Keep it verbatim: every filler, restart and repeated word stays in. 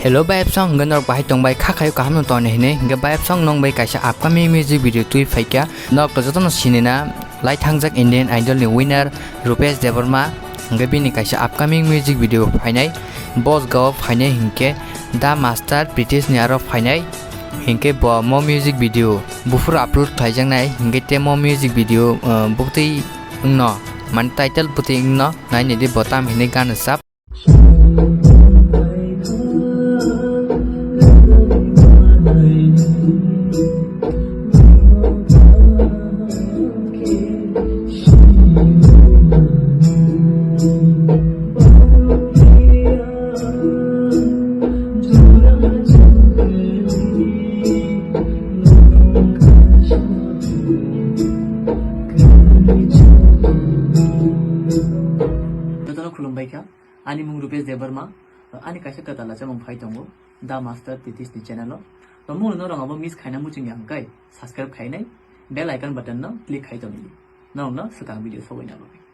Hello, bayapsong, hwnkhe norok bahai tongbai, kha khayo kaham no tongni hinwi, hwnkhe bayapsong nong bai kaisa upcoming music video twi phaikha. Norok to jotono sinina, lai thangjak Indian Idol ni winner Rupesh Debbarma, hwnkhe bini kaisa upcoming music video phainai, Boss Gao phainai hwnkhe Da Master Pritesh ni aro phainai, hwnkhe bo mo music video buphuru upload khlaijaknai, hwnkhe te mo music video, uh, bwtwi wngno, mane title bwtwi wngno, nainidi bo tam hinwi gan rwchap. Jotono khulumbai kha. Ani mung Rupesh Debbarma, ani kaisa kwtal chamung phai tongo, The Master Titish ni channel o. To mung no rong abo miss khaina muchung ya hwnkhe subscribe khainai, bell icon button no click khai tongdi. Norok no swkang video sogwi na bagwi.